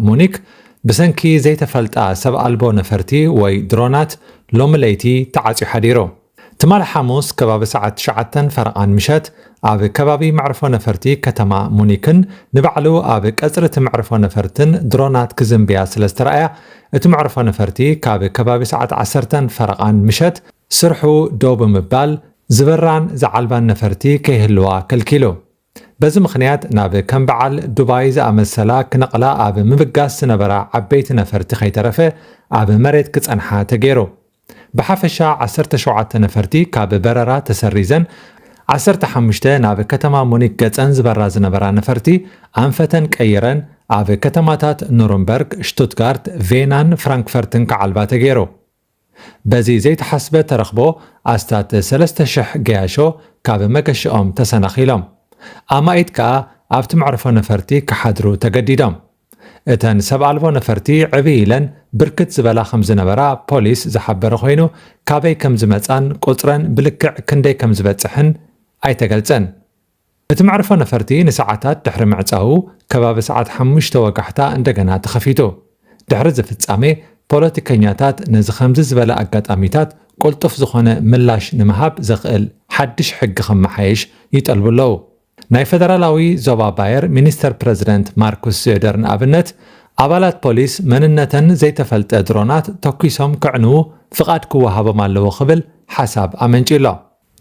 ሙኒክ ብሰንኪ ዘይተፈልጣ ሰብ ኣልቦ ነፈርቲ ወይ ድሮናት ሎሚ ለይቲ ተዓጽዩ ሓዲሩ። ትማሊ ሓሙስ ከባቢ ሰዓት ትሽዓተ ፈረቓን ምሸት ኣብ ከባቢ መዕርፎ ነፈርቲ ከተማ ሙኒክን ንባዕሉ ኣብ ቀጽሪ እቲ መዕርፎ ነፈርትን ድሮናት ክዝንብያ ስለ ዝተረኣያ፣ እቲ መዕርፎ ነፈርቲ ካብ ከባቢ ሰዓት ዓሰርተ ፈረቓን ምሸት ስርሑ ደው ብምባል ዝበራን ዝዓልባን ነፈርቲ ከይህልዋ ከልኪሉ። በዚ ምኽንያት ናብ ከም በዓል ዱባይ ዝኣመሰላ ክነቕላ ኣብ ምብጋስ ዝነበራ ዓበይቲ ነፈርቲ ከይተረፈ ኣብ መሬት ክጸንሓ ተገይሩ። ብሓፈሻ ዓሰርተ ሸውዓተ ነፈርቲ ካብ በረራ ተሰሪዘን፣ ዓሰርተ ሓሙሽተ ናብ ከተማ ሙኒክ ገጸን ዝበራ ዝነበራ ነፈርቲ ኣንፈተን ቀይረን ኣብ ከተማታት ኑርንበርግ፣ ሽቱትጋርት፣ ቬናን ፍራንክፈርትን ክዓልባ ተገይሩ። በዚ ዘይተሓስበ ተረኽቦ ኣስታት ሰለስተ ሽሕ ገያሾ ካብ መገሽኦም ተሰናኺሎም። ኣማኢት ከኣ ኣብቲ መዕርፎ ነፈርቲ ክሓድሩ ተገዲዶም። እተን ሰብ ኣልቦ ነፈርቲ ዕብይ ኢለን ብርክት ዝበላ ከም ዝነበራ ፖሊስ ዝሓበረ ኮይኑ፣ ካበይ ከም ዝመጻን ቁጽረን ብልክዕ ክንደይ ከም ዝበጽሕን ኣይተገልጸን። እቲ መዕርፎ ነፈርቲ ንሰዓታት ድሕሪ ምዕጻዉ፣ ከባቢ ሰዓት ሓሙሽተ ወጋሕታ እንደገና ተኸፊቱ። ድሕሪ እዚ ፍጻሜ፣ ፖለቲከኛታት ነዚ ከምዚ ዝበለ ኣጋጣሚታት ቅልጡፍ ዝኾነ ምላሽ ንምሃብ ዘኽእል ሓድሽ ሕጊ ከመሓየሽ ይጠልቡ ኣለዉ። ናይ ፈደራላዊ ዞባ ባየር ሚኒስተር ፕረዚደንት ማርኩስ ዞደር ንኣብነት፣ ኣባላት ፖሊስ መንነተን ዘይተፈልጠ ድሮናት ተኲሶም ከዕንዉ ፍቓድ ክወሃቦም ኣለዎ ክብል ሓሳብ ኣመንጭዩ ኣሎ።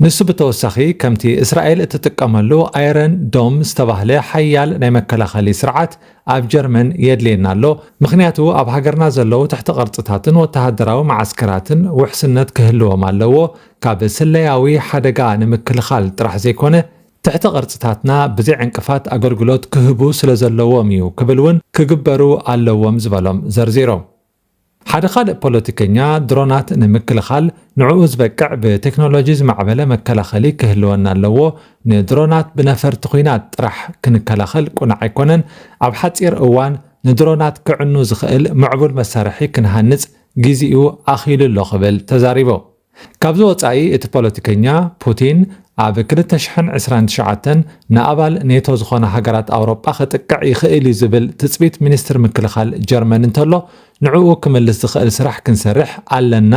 ንሱ ብተወሳኺ፣ ከምቲ እስራኤል እትጥቀመሉ ኣይረን ዶም ዝተባህለ ሓያል ናይ መከላኸሊ ስርዓት ኣብ ጀርመን የድልየና ኣሎ፣ ምኽንያቱ ኣብ ሃገርና ዘለዉ ትሕቲ ቅርጽታትን ወተሃደራዊ መዓስከራትን ውሕስነት ክህልዎም ኣለዎ፣ ካብ ስለያዊ ሓደጋ ንምክልኻል ጥራሕ ዘይኮነ፣ ትሕቲ ቅርጽታትና ብዘይ ዕንቅፋት ኣገልግሎት ክህቡ ስለ ዘለዎም እዩ ክብል እውን ክግበሩ ኣለዎም ዝበሎም ዘርዚሮም። ሓደ ካልእ ፖለቲከኛ፣ ድሮናት ንምክልኻል ንዕኡ ዝበቅዕ ብቴክኖሎጂ ዝማዕበለ መከላኸሊ ክህልወና ኣለዎ፣ ንድሮናት ብነፈርቲ ኲናት ጥራሕ ክንከላኸል ቁኑዕ ኣይኮነን፣ ኣብ ሓጺር እዋን ንድሮናት ክዕኑ ዝኽእል ምዕቡል መሳርሒ ክንሃንጽ ግዚኡ ኣኺሉ ኣሎ ክብል ተዛሪቡ። ካብዚ ወጻኢ እቲ ፖለቲከኛ፣ ፑቲን ኣብ ክልተ ሽሕን ዕስራን ትሽዓተን ንኣባል ኔቶ ዝኾና ሃገራት ኣውሮጳ ክጥቅዕ ይኽእል እዩ ዝብል ትጽቢት ሚኒስትር ምክልኻል ጀርመን እንተሎ፣ ንዕኡ ክምልስ ዝኽእል ስራሕ ክንሰርሕ ኣለና፣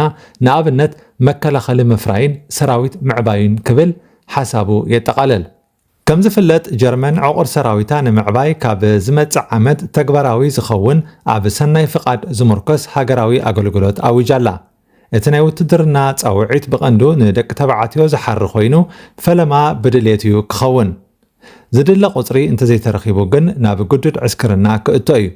ንኣብነት መከላኸሊ ምፍራይን ሰራዊት ምዕባዩን ክብል ሓሳቡ የጠቓልል። ከም ዝፍለጥ ጀርመን ዕቑር ሰራዊታ ንምዕባይ ካብ ዝመጽእ ዓመት ተግባራዊ ዝኸውን ኣብ ሰናይ ፍቓድ ዝምርኮስ ሃገራዊ ኣገልግሎት ኣዊጃ ኣላ። እቲ ናይ ውትድርና ጻውዒት ብቐንዱ ንደቂ ተባዕትዮ ዝሓሪ ኮይኑ፣ ፈለማ ብድሌት እዩ ክኸውን። ዝድለ ቁጽሪ እንተዘይተረኺቡ ግን ናብ ግዱድ ዕስክርና ክእቶ እዩ።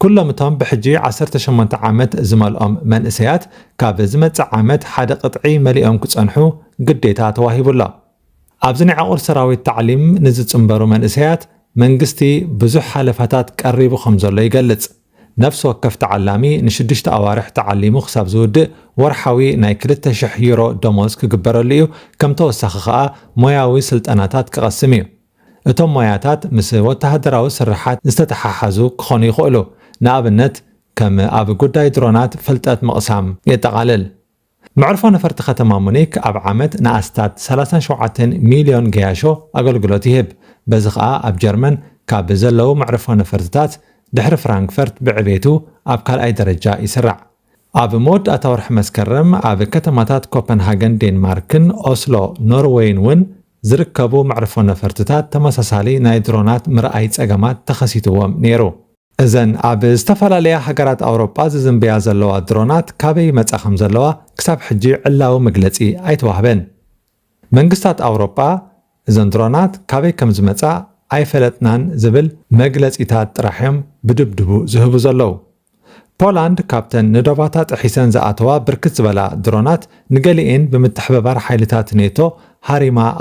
ኩሎም እቶም ብሕጂ ዓሰርተ ሸሞንተ ዓመት ዝመልኦም መንእሰያት ካብ ዝመጽእ ዓመት ሓደ ቅጥዒ መሊኦም ክጸንሑ ግዴታ ተዋሂቡ ኣሎ። ኣብዚ ናይ ዕቑር ሰራዊት ታዕሊም ንዝጽንበሩ መንእሰያት መንግስቲ ብዙሕ ሓለፋታት ቀሪቡ ከም ዘሎ ይገልጽ። ነፍሲ ወከፍ ተዓላሚ ንሽዱሽተ ኣዋርሕ ተዓሊሙ ክሳብ ዝውድእ ወርሓዊ ናይ ክልተ ሽሕ ዩሮ ደሞዝ ክግበረሉ እዩ። ከም ተወሳኺ ከኣ ሞያዊ ስልጠናታት ክቐስም እዩ። እቶም ሞያታት ምስ ወተሃደራዊ ስርሓት ዝተተሓሓዙ ክኾኑ ይኽእሉ። ንኣብነት ከም ኣብ ጉዳይ ድሮናት ፍልጠት ምቕሳም የጠቓልል። መዕርፎ ነፈርቲ ከተማ ሙኒክ ኣብ ዓመት ንኣስታት ሰላሳን ሸውዓተን ሚልዮን ገያሾ ኣገልግሎት ይህብ። በዚ ኸኣ ኣብ ጀርመን ካብ ዘለዉ መዕርፎ ነፈርትታት ድሕሪ ፍራንክፈርት ብዕቤቱ ኣብ ካልኣይ ደረጃ ይስራዕ። ኣብ መወዳእታ ወርሒ መስከረም ኣብ ከተማታት ኮፐንሃገን ዴንማርክን ኦስሎ ኖርወይን እውን ዝርከቡ መዕርፎ ነፈርትታት ተመሳሳሊ ናይ ድሮናት ምርኣይ ጸገማት ተኸሲትዎም ነይሩ። እዘን ኣብ ዝተፈላለያ ሃገራት ኣውሮጳ ዝዝንብያ ዘለዋ ድሮናት ካበይ ይመጻ ከም ዘለዋ ክሳብ ሕጂ ዕላዊ መግለጺ ኣይተዋህበን። መንግስታት ኣውሮጳ እዘን ድሮናት ካበይ ከም ዝመጻ ኣይፈለጥናን ዝብል መግለጺታት ጥራሕ እዮም ብድብድቡ ዝህቡ ዘለዉ። ፖላንድ ካብተን ንዶባታ ጥሒሰን ዝኣተዋ ብርክት ዝበላ ድሮናት ንገሊኤን ብምትሕብባር ሓይልታት ኔቶ ሃሪማ